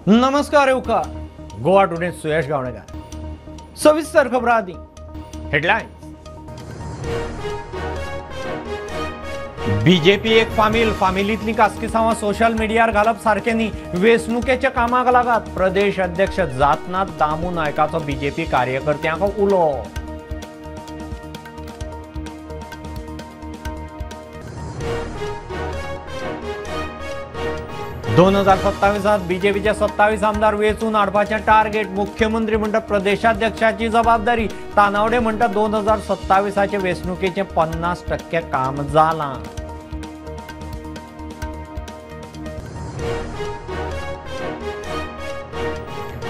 नमस्कार येवकार गोवा टुडे सुयश गावणेकर। सविस्तर खबर आदी हेडलायन्स। बीजेपी एक फामील, फामिलीतली कासकिसांवां सोशल मिडियार घालप सारकें न्ही, वेंचणुकेच्या कामाक लागात। प्रदेश अध्यक्ष जातना दामू नायकाचो बीजेपी कार्यकर्त्यांक उलो। दोन 2027 बीजेपीचे 27 आमदार वेंचून हाडपाचें टार्गेट। मुख्यमंत्री म्हणटा प्रदेशाध्यक्षाची जबाबदारी। तानावडे म्हणटा 2027 वेंचणुकेचें 50% काम जालां।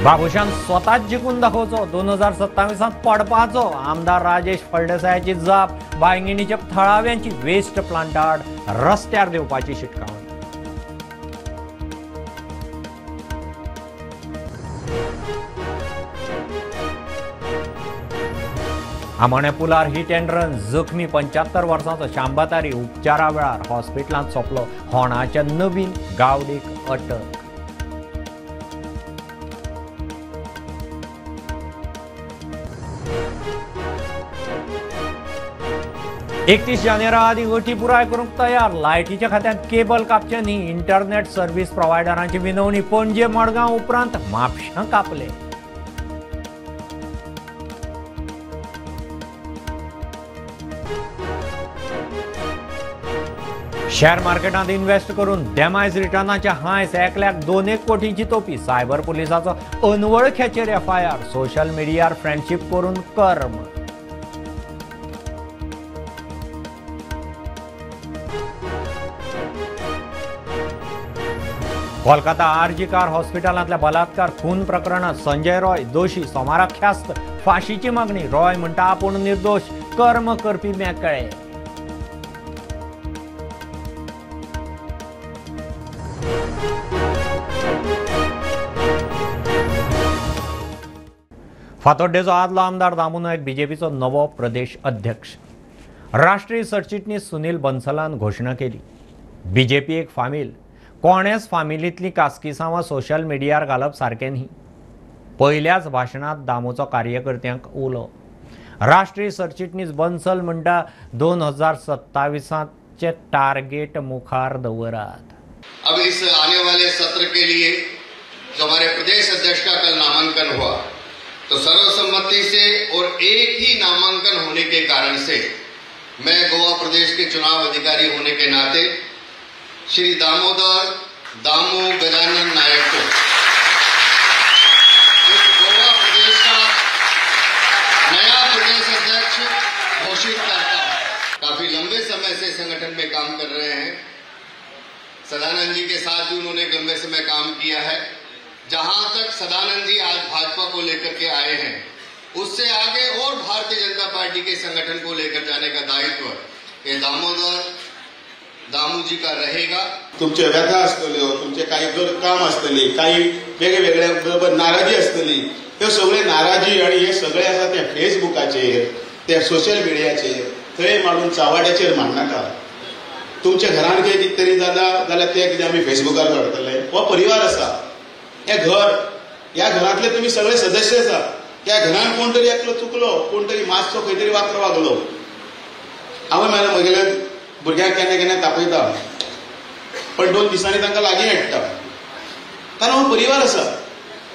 बाबूशान स्वताच जिखून दाखोवचो, 2027 पडपाचो। आमदार राजेश फळदेसायाची जाप। बायंगिणीच्या थळाव्यांची वेस्ट प्लांटाआड रस्त्यार देवपाची शिटकावणी। आमोणे पुलार हिट अँड रन, जखमी 75 वर्सांचो शांबातारी उपचारा वेळार हॉस्पिटलांत सोंपलो। होणाच्या नवीन गावडीक अटक। 31 जानेवारी आदी अटी पुराय करूंक तयार। लायटीच्या खात्यांत केबल कापचें न्ही, इंटरनेट सर्व्हिस प्रोवायडरांची विनवणी। पणजे मडगांव उपरांत म्हापशां कापले। शेअर मार्केटांत इन्व्हेस्ट करून डॅमेज रिटर्नाच्या हांयस एकल्याक 2-1 कोटींची तोपी। सायबर पुलिसाचो अनवळख्याचेर एफआयआर। सोशल मिडियार फ्रेंडशीप करून कर्म। कोलकाता आरजी कार हॉस्पिटलांतल्या बलात्कार खून प्रकरणात संजय रॉय दोशी, सोमारा ख्यास्त। फाशीची मागणी। रॉय म्हणटा आपूण निर्दोष, कर्म करपी मेकळे। फातोड्डेचो आदलो आमदार दामू नायक बीजेपीचो नवो प्रदेश अध्यक्ष। राष्ट्रीय सरचिटणीस सुनील बन्सलान घोशणा केली। बीजेपी एक फामील, कोणेच फामिलींतली कासकिसांवां सोशल मिडियार घालप सारकें न्ही। पयल्याच भाशणांत दामूचो कार्यकर्त्यांक उलो। राष्ट्रीय सरचिटणीस बन्सल म्हणटा 2027 टार्गेट मुखार दवरात। अब इस आने वाले सत्र के लिए जो हमारे प्रदेश अध्यक्ष का कल नामांकन हुआ, तो सर्वसम्मति से और एक ही नामांकन होने के कारण से मैं गोवा प्रदेश के चुनाव अधिकारी होने के नाते श्री दामोदर दामू गजानन नायक को इस गोवा प्रदेश का नया प्रदेश अध्यक्ष घोषित करता हूं। काफी लंबे समय से संगठन में काम कर रहे हैं। सदानंद जी के साथ भी उन्होंने लंबे समय काम किया है। जहां तक सदानंद जी आज भाजपा को लेकर के आए हैं, उससे आगे और भारतीय जनता पार्टी के संगठन को लेकर जाने का दायित्व ये दामोदर दामू जी का रहेगा। तुमचे व्यथा आसतल्यो, तुमचे काही काम आसतली, काही वेगळे वेगळे बरोबर नाराजी आसतली, त्यो सगळे नाराजी आणि हे सगळे आसा ते फेसबुकाचेर, ते सोशल मिडियाचेर थंय मांडून चावाड्याचेर मांडनाका। तुमच्या घरान कितें तरी जाता जाल्यार ते कितें आमी फेसबुकार काडटले। हो परिवार आसा, हे घर, ह्या घरांतले तुमी सगळे सदस्य आसा। त्या घरान कोण तरी एकलो चुकलो, कोण तरी मातसो खंय तरी वाक्र वागलो। हांवें म्हगेल्या भुरग्यांक केन्ना केन्ना तापयता, पण 2 दिसांनी तांकां लागीं हाडटा, कारण हो परिवार आसा।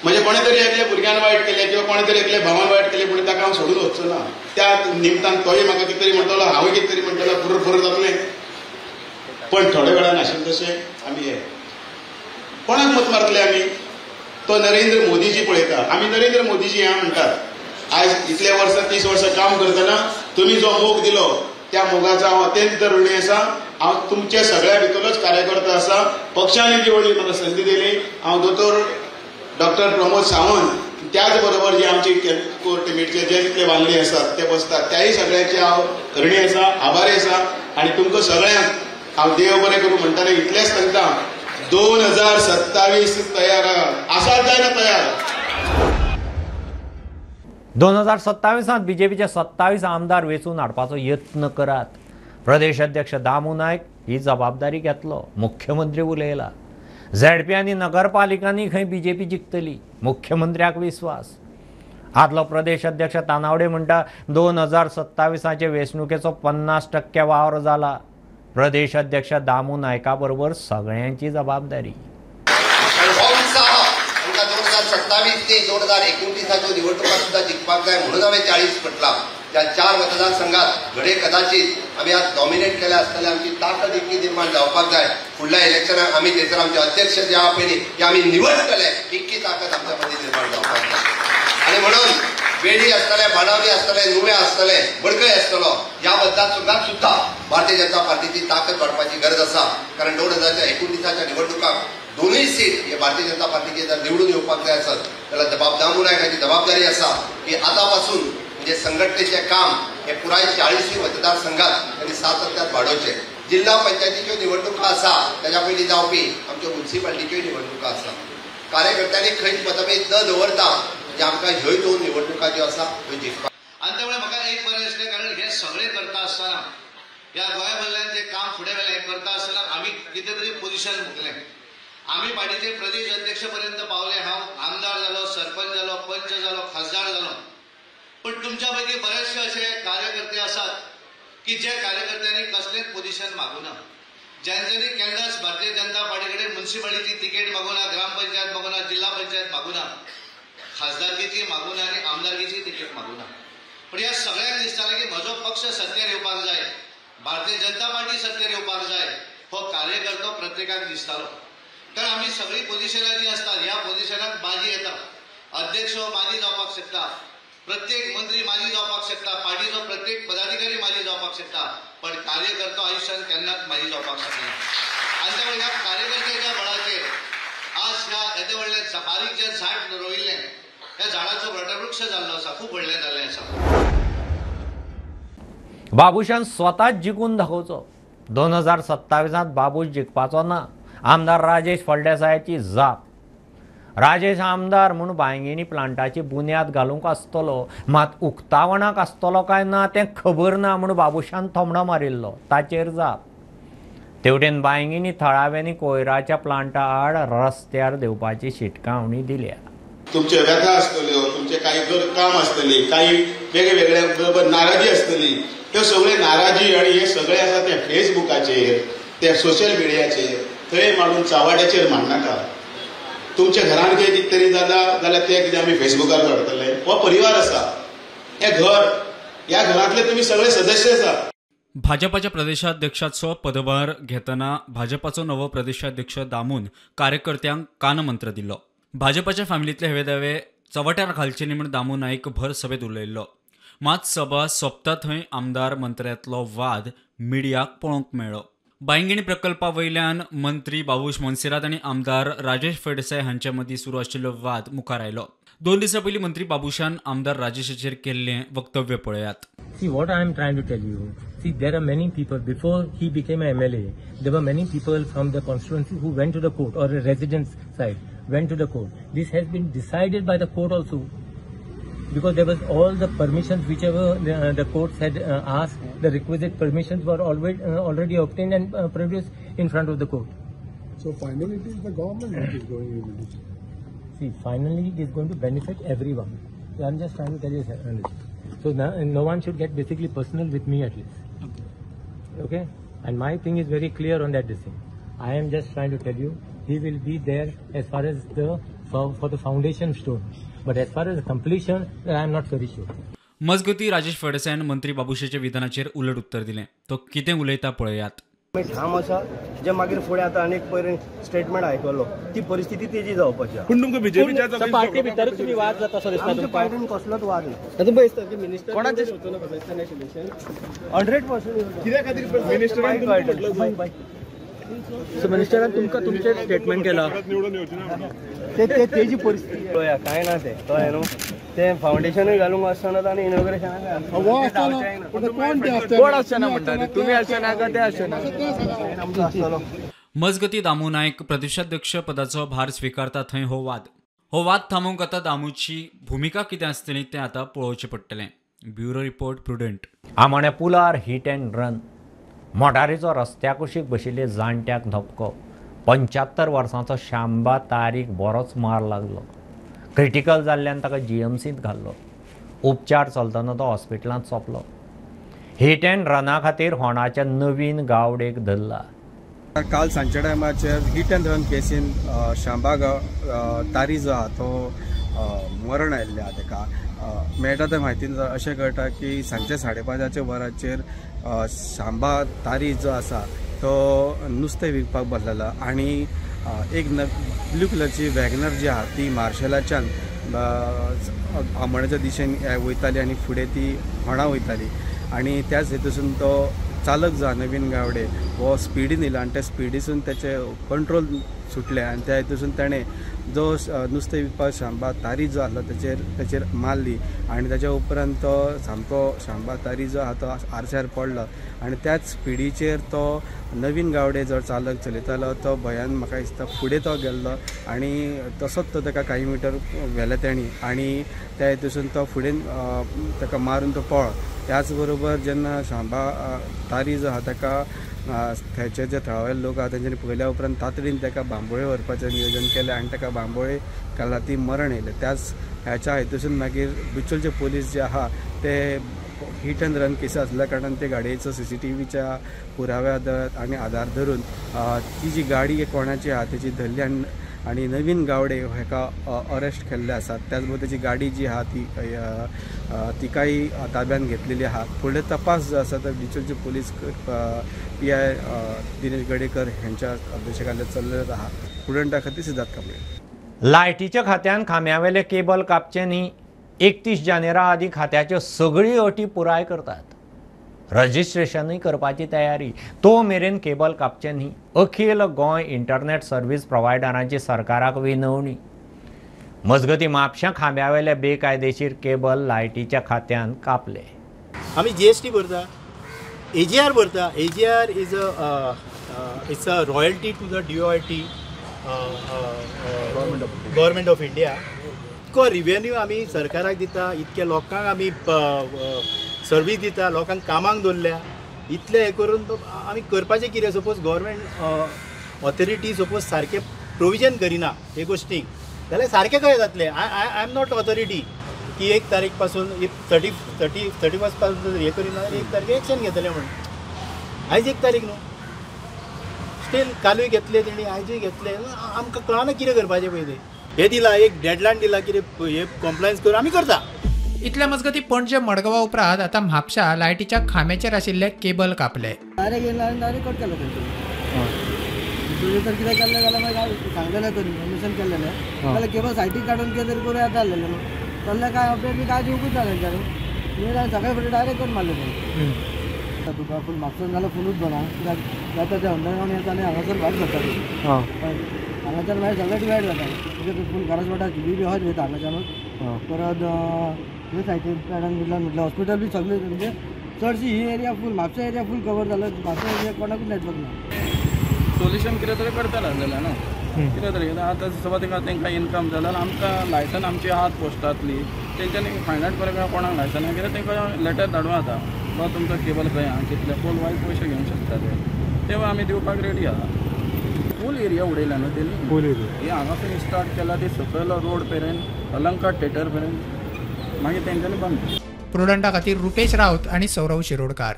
म्हणजे कोणे तरी एकल्या भुरग्यान वायट केलें किंवा कोणे तरी एकल्या भावान वायट केलें म्हणून ताका हांव सोडून वचचो ना। त्या निमतान तोय म्हाका कितें तरी म्हणटलो, हांवूय कितें तरी म्हणटलो, फुर फुर जातलें। पण थोड्या वेळान आशिल्लें तशें आमी हे कोणाक मत मारतले आमी? तो नरेंद्र मोदीजी पळयता। आमी नरेंद्र मोदीजी ह्या म्हणटात। आयज इतले वर्सां 30 वर्सां काम करतना तुमी जो मोग दिलो त्या मोगाचो हांव अत्यंत ऋणी आसा। हांव तुमच्या सगळ्या भितरलोच कार्यकर्ता आसा। पक्षाने जी व्हडली म्हाका संदी दिली, हांव दोतोर डॉक्टर प्रमोद सावंत, त्याच बरोबर जे आमचे कोर टिमीचे जे जितले वांगडी आसात ते बसतात, त्याही सगळ्यांचे हांव ऋणी आसा, आभारी आसा। आनी तुमकां सगळ्यांक हांव देव बरें करूं म्हणटना इतलेंच सांगता, 2027 तयार आसात जायना तयार। 2027 बीजेपीचे 27 आमदार वेंचून हाडपाचो यत्न करात। प्रदेश अध्यक्ष दामू नायक ही जबाबदारी घेतलो। मुख्यमंत्री उलयला। झेडपी आनी नगरपालिकांनी खंय बीजेपी जिखतली, मुख्यमंत्र्याक विस्वास. आदलो प्रदेश अध्यक्ष तानावडे म्हणटा 2027 वेंचणुकेचो 50% वावर जाला. प्रदेश अध्यक्ष दामू नायका बरोबर सगळ्यांची जबाबदारी. 2027 ते 2029 निवडणुका सुद्धा जिखपाक जाय म्हणून हांवें 40 म्हटलां. त्या 4 मतदारसंघात घडये कदाचित आमी आज डॉमिनेट केल्या आसतले. आमची ताकद इतकी निर्माण जावपाक जाय फुडल्या इलेक्शनाक आमी थंयसर आमचे अध्यक्ष जे आहा पळय न्ही ते आमी निवडटले, इतकी ताकद आमच्या मदीं निर्माण जावपाक जाय. आनी म्हणून वेडी आसतले, बाणावली आसतले, नुवें आसतले, बडकय आसतलो, ह्या मतदारसंघात सुद्धा भारतीय जनता पार्टीची ताकद वाडपाची गरज आसा. कारण 2029 निवडणुकांक दोनूय सीट हे भारतीय जनता पार्टीचे जर निवडून येवपाक जाय आसत जाल्यार दामू नायकाची जबाबदारी आसा की आतां पासून म्हणजे संघटनेचें काम हे पुराय 40 मतदारसंघात त्यांनी सातत्यात वाडोवचें. जिल्हा पंचायतीच्यो निवडणुका आसा, ताच्या पयलीं जावपी आमच्यो मुन्सिपालिटीच्योय निवडणुका आसा. कार्यकर्त्यांनी खंयच मतभेद न दवरता म्हणजे आमकां ह्योय 2 निवडणुका ज्यो आसा ह्यो जिखपाक. आनी त्यामुळे म्हाका एक बरें दिसलें, कारण हे सगळें करता आसतना ह्या गोंया वयल्यान जें काम फुडें व्हेलें हें करता आसतना आमी कितें तरी पोजिशन मुकलें. आमी पार्टीचे प्रदेश अध्यक्ष पर्यंत पावले, हांव आमदार जालो, सरपंच जालो, पंच जालो, खासदार जालो. पण तुमच्या पैकी बरेचशे असे कार्यकर्ते आसात की जे कार्यकर्त्यांनी कसलेच पोजिशन मागूना, ज्यांच्यानी केन्नाच भारतीय जनता पार्टी कडेन मुन्सिपालिटीची तिकेट मागूना, ग्रामपंचायत मागूना, जिल्हा पंचायत मागूना, खासदारकीची मागूना आनी आमदारकीची तिकेट मागूना. पण ह्या सगळ्यांक दिसतालें की म्हजो पक्ष सत्तेर येवपाक जाय, भारतीय जनता पार्टी सत्तेर येवपाक जाय, हो कार्यकर्तो प्रत्येकाक दिसतालो. कारण आमी सगळीं पोजिशनां जीं आसतात ह्या पोजिशनाक बाजी येता. अध्यक्ष हो माजी जावपाक शकता, प्रत्येक मंत्री माजी जावपाक शकता, पार्टीचो प्रत्येक पदाधिकारी माजी जावपाक शकता, पण कार्यकर्तो आयुष्यान केन्नाच माजी जावपाक शकना. आनी त्यामुळे ह्या कार्यकर्त्याच्या बळाचेर आज ह्या येदें व्हडलें बारीक जें झाड रोयिल्लें ह्या झाडाचो वटवृक्ष जाल्लो आसा, खूब व्हडलें जाल्लें आसा. बाबूशान स्वताच जिखून दाखोवचो. 2027 बाबूश जिखपाचो ना, आमदार राजेश फळदेसायाची जाप. राजेश आमदार म्हूण बांयगिणी प्लांटाची बुन्याद घालूंक आसतलो, मात उक्तावणाक आसतलो काय ना तें खबर ना म्हूण बाबूशान थोमणो मारिल्लो, ताचेर जाप. तेवटेन बांयगिणी थळाव्यांनी कोयराच्या प्लांटा आड रस्त्यार देवपाची शिटकावणी दिल्या. तुमच्यो व्यथा आसतल्यो, तुमचे काही काम आसतली, काही वेगळे बरोबर नाराजी आसतली, त्यो सगळे नाराजी आनी हे सगळे आसा ते फेसबुकाचेर, ते सोशल मिडियाचेर थंय मांडून चावाड्याचेर मांडनाका. तुमच्या घरान कितें तरी जाला जाल्यार ते कितें आमी फेसबुकार काडटले. हो परिवार आसा, हें घर, ह्या घरांतले तुमी सगळे सदस्य आसा. भाजपाच्या प्रदेशाध्यक्षाचो पदभार घेतना भाजपाचो नवो प्रदेशाध्यक्ष दामून कार्यकर्त्यांक कानमंत्र दिलो. भाजपाच्या फॅमिलींतले हेवे दावे चवट्यार घालचे न्ही म्हूण दामू नायक भर सभेत उलयल्लो. मात सभा सोंपता थंय आमदार मंत्र्यांतलो वाद मिडियाक पळोवंक मेळ्ळो. बांयगिणी प्रकल्पा वयल्यान मंत्री बाबूश मोन्सेरात आनी आमदार राजेश फळदेसाय हांचे मदीं सुरू आशिल्लो वाद मुखार आयलो. 2 दिसां पयलीं मंत्री बाबूशान आमदार राजेशाचेर केल्लें वक्तव्य पळयात. See what I am trying to tell you. See, there are many people before he became an MLA. There were many people from the constituency who went to the court or a residence side went to the court. This has been decided by the court also, because there was all the permissions whichever the courts had asked. The requisite permissions were already obtained and produced in front of the court. So finally, it is the government which is going into this. See, finally, it is going to benefit everyone. So I'm just trying to tell you, sir. So now, no one should get basically personal with me at least. Okay. Okay? And my thing is very clear on that thing. I am just trying to tell you, he will be there as far as the for the foundation stone. But as far as completion, I am not very sure. मजगती राजेश फळदेसायान मंत्री बाबूशाच्या विधानाचेर उलट उत्तर दिलें. तो कितें उलयता पळयात. ठाम आसा जे मागीर फुडें आतां आनीक पयर स्टेटमेंट आयकलो ती परिस्थिती तेजी जावपाची. पूण तुमकां बीजेपीच्या पार्टी भितरूच तुमी वाद जाता असो दिसता. आमच्या पार्टीन कसलोच वाद ना. आतां पळय मिनिस्टर 100% कित्या खातीर मिनिस्टरान मिनिस्टरान तुमकां तुमचें स्टेटमेंट केलां ते तेजी परिस्थिती पळया कांय ना तें कळ्ळें न्हू. तें फावंडेशनूय घालूंक आसतना आनी इनॉग्रेशनाक कोण आसचे ना म्हणटा तुमी आसचे ना काय ते आसचे ना. मजगती दामू नायक प्रदेशाध्यक्ष पदाचो भार स्विकारता थंय हो वाद. हो वाद थांबोवंक आतां दामूची भुमिका कितें आसतली तें आतां पळोवचें पडटलें. Bureau report, Prudent. आमाण्या पुलार hit and run. मोटारीचो रस्त्या कुशीक बशिल्ले जाणट्याक धपको. 75 वर्सांचो शांबा तारीक बरोच मार लागलो. क्रिटिकल जाल्ल्यान ताका जीएमसींत घाल्लो. उपचार चलतना तो हॉस्पिटलांत सोंपलो. हिट अँड रना खातीर होणाच्या नवीन गावडेक धरला. काल सांजच्या टायमाचेर हिट अँड रन केसीन शांबा तारी जो आहा तो मरण आयिल्लें आहा. ताका मेळटा त्या म्हायतीन अशें कळटा की सांजच्या 5:30 वरांचेर शांबा तारी जो आसा तो नुस्तें विकपाक बसलेलो आनी एक ब्लू कलरची वॅगनर जी आहा ती मार्शेलाच्यान आमोण्याच्या दिशेन वयताली आनी फुडें ती होणा वयताली आनी त्याच हेतूसून तो चालक जो नवीन गावडे हो स्पिडीन येयलो आनी त्या स्पिडीसून तेचे कंट्रोल सुटलें आनी त्या हेतूसून ताणें जो नुस्तें विकपाक शांबा तारी जो आसलो तेचेर मारली आनी ताच्या उपरांत तो सामको शांबा तारी जो आहा तो आरशार पडलो आनी त्याच स्पिडीचेर तो नवीन गावडे जो चालक चलयतालो तो भंयान म्हाका दिसता फुडें तो गेल्लो आनी तसोच तो ताका कांय मिटर व्हेले तेणी आनी त्या हेतूसून तो फुडें ताका मारून तो पळ्ळो. त्याच बरोबर जेन्ना शांबा तारी जो आहा ताका थंयचे जे थळावे लोक आहा तेंच्यांनी पळयल्या उपरांत तातडीन ताका बांबोळे व्हरपाचें नियोजन केलें आनी ताका बांबोळे काल मरण येयलें. त्याच ह्याच्या हेतूसून मागीर बिचोलचे पोलीस जे आहा ते हिट अँड रन केस आसल्या कारणान ते गाडयेचो सीसीटीव्हीच्या पुराव्या आधार आनी आधार धरून ती जी गाडी कोणाची आहा तेची धरली आनी नवीन गावडे हेका अरेस्ट केल्ले आसात. त्याच बरोबर तेची गाडी जी आहा ती तिकाय ताब्यात घेतलेली आहा. फुडले तपास जो आसा तो बिचोलचे पोलीस PI Dinesh Gadekar हेंच्या अध्यक्षखाली चल्लेलो आहा. प्रुडंटा खातीर सिद्धार्थ कांबळे. लायटीच्या खात्यान खांब्यावेले केबल कापचे न्ही. 31 जानेरा आदी खात्याच्यो सगळी अटी पुराय करतात. रजिस्ट्रेशनूय करपाची तयारी. तो मेरेन केबल कापचे न्ही. अखिल गोंय इंटरनेट सर्व्हिस प्रोवायडरांची सरकाराक विनवणी. मजगती म्हापशां खांब्यावेले बेकायदेशीर केबल लायटीच्या खात्यान कापले. आमी GST भरता, AGR भरता. AGR is a it's a royalty to the DOIT government of India. इतको रिवेन्यू आमी सरकाराक दिता, इतक्या लोकांक आमी सर्वीस दिता, लोकांक कामाक दवरल्या. इतलें हें करून आमी करपाचें कितें? सपोज गव्हर्मेंट ऑथॉरिटी सपोज सारकें प्रोविजन करिना हे गोश्टीक जाल्यार सारकें कशें जातलें? I am not authority की 1 तारीख पासून if 31 पासून हें करिना जाल्यार 1 तारखे एक्शन घेतलें म्हणून. आयज 1 तारीख न्हू, स्टील कालूय घेतले तेणी, आयजूय घेतले. आमकां कळना कितें करपाचें. पयलीं हें दिलां, एक डेडलायन दिला कितें हे कॉम्प्लायन्स करून आमी करता. इतल्या मजगती पणजे मडगांवा उपरांत आतां म्हापशा लायटीच्या खांब्याचेर आशिल्ले केबल कापले. डायरेक्ट येयला आनी डायरेक्ट कट केलो तेंच्यानी. तुजें तर कितें केल्लें जाल्यार मागीर सांगलेलें तर इन्फॉर्मेशन केल्लेलें जाल्यार केबल सायडीक काडून कितें तरी करूं येता आसलेलें न्हू. तसलें कांय अपडेट बी कांय दिवंकूच ना तेंच्यांनी. सकाळी फुडें डायरेक्ट कट मारलें तेंच्यानी. तुका फूल म्हापसान जाल्यार फुलूच बना कित्याक जाता ते अंडरग्रावंड येता आनी हांगासर भायर सरता. हय, हांगाच्यान मागीर सगळें डिवायड जाता. तुजें फूल गारजवाडा बी बी हय वयता हांगाच्यानूच. परत हे सायडीन पेडन बिडल्यान म्हटल्यार हॉस्पिटल बी सगळें म्हणजे चडशी ही area full Mapusa area full cover जाला. म्हापसा एरिया कोणाकूच नेटवर्क ना. सोल्युशन कितें तरी करतले जाल्यार न्हू कितें तरी. आतां समज तांकां इनकम जाल्यार आमकां लायसन आमची आहात पोस्टांतली तेंच्यांनी फायंड आवट करपाक कोणाक लायसन ना कित्याक तांकां लेटर धाडूं येता बाबा तुमचो केबल खंय आहा कितले पोल वायज पयशे घेवंक शकता ते आमी दिवपाक रेडी आहा. फूल एरिया उडयला न्हू तेणी. फूल एरिया ही हांगासून स्टार्ट केला ती सकयल रोड मेरेन अलंकार थिएटर मेरेन मागीर तेंच्यांनी बंद. प्रुडंटा खातीर रुपेश राऊत आनी सौरव शिरोडकार.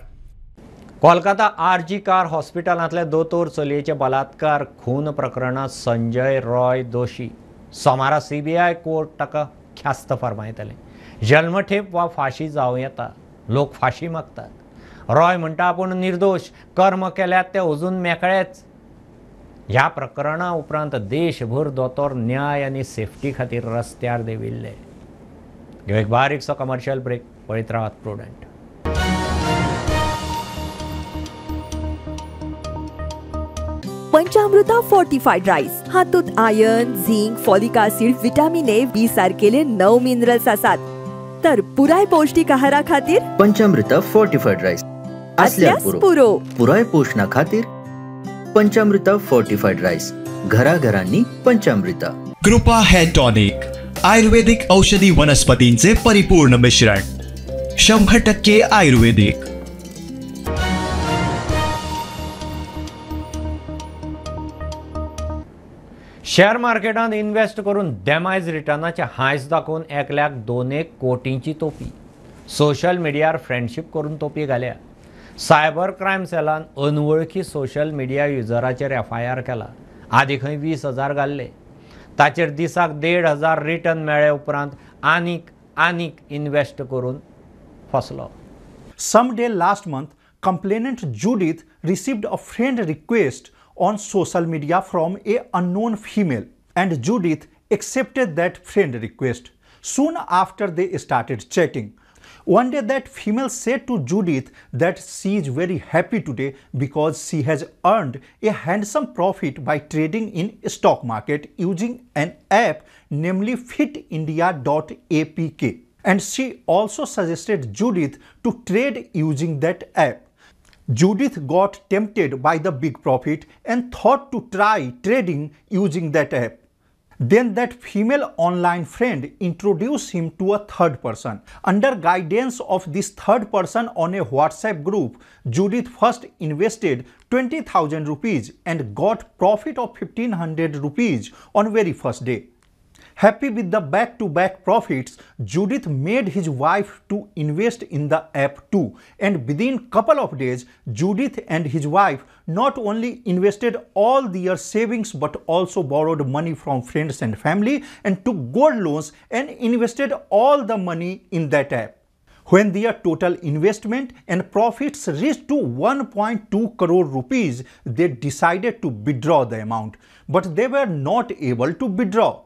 कोलकाता RG car हॉस्पिटलांतले दोतोर चलयेचे बलात्कार खून प्रकरणांत संजय रॉय दोशी. सोमारा CBI court ताका ख्यास्त फर्मायतले. जन्मठेप वा फाशी जावं येता. लोक फाशी मागतात. रॉय म्हणटा आपूण निर्दोश, कर्म केल्यात ते अजून मेकळेच. ह्या प्रकरणा उपरांत देशभर दोतोर न्याय आनी सेफ्टी खातीर रस्त्यार देंविल्ले. एक बारीकसो कमर्शियल ब्रेक. पळयत रावात प्रुडंट. पंचामृता फोर्टिफाईड राईस हातूंत iron, zinc, folic acid, vitamin A, B सारकेले 9 मिनरल्स आसात. तर पुराय पौष्टिक आहारा खातीर पंचामृता फोर्टिफाईड राईस असल्यास पुरो. पुराय पोषणा खातीर पंचामृता फोर्टिफाईड राईस घराघरांनी पंचामृता. कृपा हेअर टॉनिक आयुर्वेदिक औषधी वनस्पतींचे परिपूर्ण मिश्रण, 100% आयुर्वेदिक. शेअर मार्केटांत इन्व्हेस्ट करून डॅमेज रिटर्नाचे हांयस दाखोवन एकल्याक 2 कोटींची तोपी. सोशल मिडियार फ्रेंडशीप करून तोपी घाल्या. सायबर क्रायम सेलान अनवळखी सोशल मिडिया युजराचेर FIR केला. आदी खंय 20,000 घाल्ले, ताचेर दिसाक 1,500 रिटर्न मेळ्ळे उपरांत आनीक आनीक इन्व्हेस्ट करून फसलो. Some day last month, complainant Judith received a friend request on social media from a unknown female, and Judith accepted that friend request. Soon after, they started chatting. One day that female said to Judith that she is very happy today because she has earned a handsome profit by trading in stock market using an app, namely fitindia.apk. And she also suggested Judith to trade using that app. Judith got tempted by the big profit and thought to try trading using that app. Then that female online friend introduced him to a third person. Under guidance of this third person on a WhatsApp group, Judith first invested 20,000 rupees and got profit of 1,500 rupees on very first day. Happy with the back-to-back profits, Judith made his wife to invest in the app too. And within couple of days, Judith and his wife not only invested all their savings but also borrowed money from friends and family and took gold loans and invested all the money in that app. When their total investment and profits reached to 1.2 crore rupees, they decided to withdraw the amount, but they were not able to withdraw.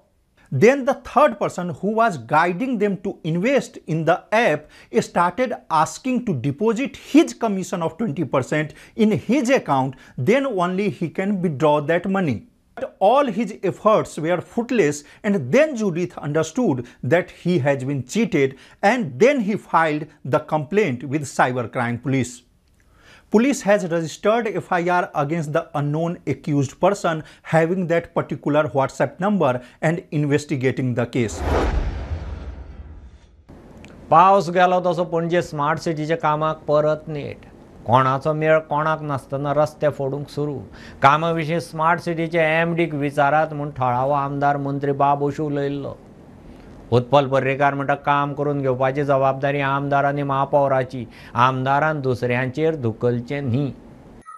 Then the third person who was guiding them to invest in the app started asking to deposit his commission of 20% in his account, then only he can withdraw that money. But all his efforts were fruitless, and then Judith understood that he has been cheated, and then he filed the complaint with cybercrime police. Police has registered FIR against the unknown accused person having that particular WhatsApp number and investigating the case. पावस गेलो तसो Panaji smart सिटीच्या कामाक परत नेट. कोणाचो मेळ कोणाक नासतना रस्ते फोडूंक सुरू. कामा विशीं स्मार्ट सिटीचे एमडीक विचारात म्हूण थळावो आमदार मंत्री बाबूश उलयल्लो. उत्पल पर्रीकार म्हणटा काम करून घेवपाची जबाबदारी आमदार आनी महापौराची, आमदारान दुसऱ्यांचेर धुकलचें न्ही.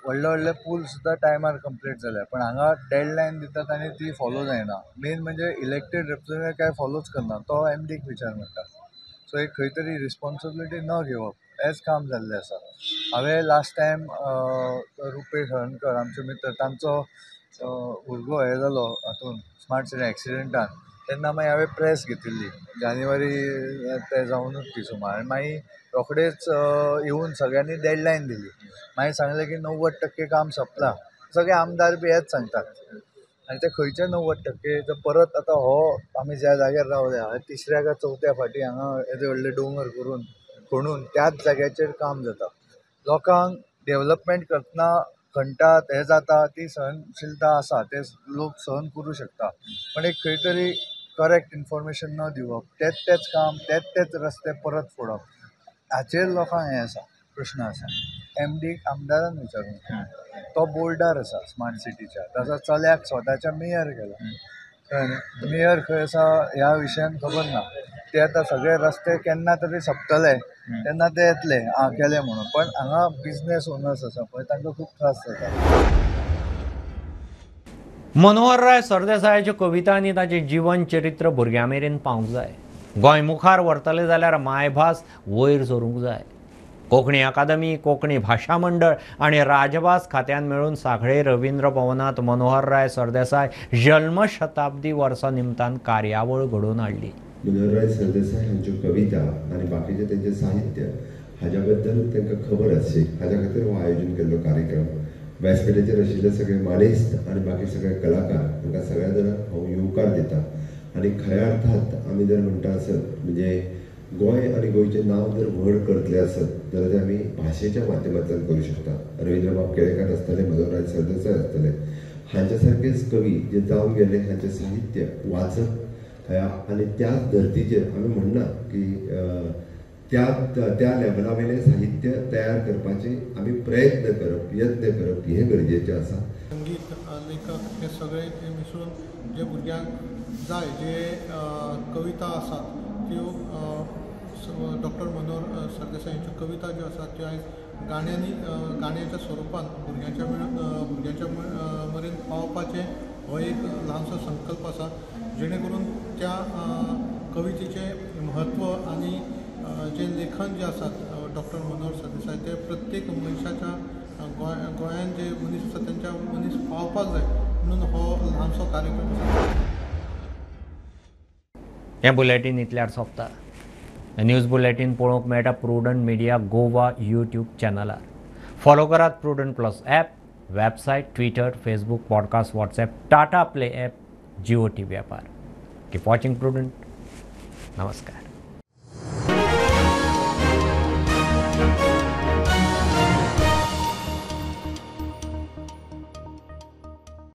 व्हडले व्हडले पूल सुद्दां टायमार कंप्लीट जाले, पण हांगा डेडलायन दितात आनी ती फॉलो जायना. मेन म्हणजे इलेक्टेड रिप्रेझेंटेटिव्ह काय फॉलोच करना, तो एमडीक विचार म्हणटा. सो एक खंय तरी रिस्पॉन्सिबिलिटी न घेवप हेंच काम जाल्लें आसा. हांवें लास्ट टायम रुपेश हळर्णकर आमचे मित्र, तांचो भुरगो हें जालो हातून स्मार्ट सिटी एक्सिडंटान, तेन्ना मागीर हांवें प्रेस घेतिल्ली जानेवारी ते जावनूच ती सुमार, आनी मागीर रोखडेच येवन सगळ्यांनी डेडलायन दिली. मागीर सांगलें की 90% काम सोंपलां. सगळे आमदार बी हेच सांगतात, आनी ते खंयचे 90% तर परत आतां हो आमी ज्या जाग्यार रावल्या तिसऱ्या काय चवथ्या फाटी हांगा येदे व्हडले दोंगर करून खणून त्याच जाग्याचेर काम जाता. लोकांक डेवलपमेंट करतना खणटात हें जाता, ती सहनशीलता आसा, ते लोक सहन करूं शकता, पण एक खंय तरी करेक्ट इन्फॉर्मेशन न दिवप, तेच तेच काम तेच तेच रस्ते परत फोडप, हाचेर लोकांक हें आसा, प्रश्न आसा. एमडीक आमदारान विचारूंक, तो बोर्डार आसा स्मार्ट सिटीच्या, ताजो चल्याक स्वताच्या मेयर केला, कळ्ळें न्ही? मेयर खंय आसा ह्या विशयान खबर ना. ते आतां सगळे रस्ते केन्ना तरी सोंपतले तेन्ना ते येतले आं केले म्हणून, पण हांगा बिजनेस ओनर्स आसा पळय तांकां खूब त्रास जाता. मनोहरराय सरदेसायाच्यो कविता आनी ताचें जीवन चरित्र भुरग्यां मेरेन पावूंक जाय. गोंय मुखार व्हरतले जाल्यार मायभास वयर सरूंक जाय. कोंकणी अकादमी, कोंकणी भाशा मंडळ आनी राजभास खात्यान मेळून सांखळे रवींद्र भवनांत मनोहरराय सरदेसाय जल्मशताब्दी वर्सा निमतान कार्यावळ घडोवन हाडली. मनोहरराय सरदेसाय हांच्यो कविता आनी बाकीचें तेंचें साहित्य हाज्या बद्दल तांकां खबर आसची हाज्या खातीर हो आयोजन केल्लो कार्यक्रम. व्यासपीठाचेर आशिल्ले सगळे मानेस्त आनी बाकी सगळे कलाकार हांकां सगळ्या जाणांक हांव येवकार दिता. आनी खऱ्या अर्थात आमी जर म्हणटा आसत म्हणजे गोंय आनी गोंयचें नांव जर व्हड करतले आसत जाल्यार तें आमी भाशेच्या माध्यमांतल्यान करूं शकता. रवींद्रबाब केळेकार आसतले, मनोहरराय सरदेसाय आसतले, हांच्या सारकेच कवी जे जावन गेले हांचें साहित्य वाचप आनी त्याच धर्तीचेर आमी म्हणना की त्या त्या लेवला वयलें साहित्य तयार करपाचे आमी प्रयत्न करप, यत्न करप हें गरजेचें आसा. संगीत लेखक हे सगळे मिसळून जे भुरग्यांक जाय जे कविता आसात त्यो डॉक्टर मनोहर सरदेसाय यांच्यो कविता ज्यो आसात त्यो आयज गाण्यांनी गाण्याच्या स्वरुपान भुरग्यांच्या मेरेन पावपाचें हो एक ल्हानसो संकल्प आसा, जेणे करून त्या कवितेचें म्हत्व आनी जें लेखन जें आसात डॉक्टर मनोहर सरदेसाय ते प्रत्येक मनशाच्या गोंयांत जे मनीस आसा तेंच्या मनीस पावपाक जाय म्हणून हो ल्हानसो कार्यक्रम आसा. हें बुलेटीन इतल्यार सोंपता. न्यूज बुलेटीन पळोवंक मेळटा प्रुडंट मिडिया गोवा यूट्यूब चॅनलार. फॉलो करात Prudent plus app, website, Twitter, Facebook, podcast, WhatsApp, Tata play app, Jio TV ॲपार. Keep watching prudent. नमस्कार.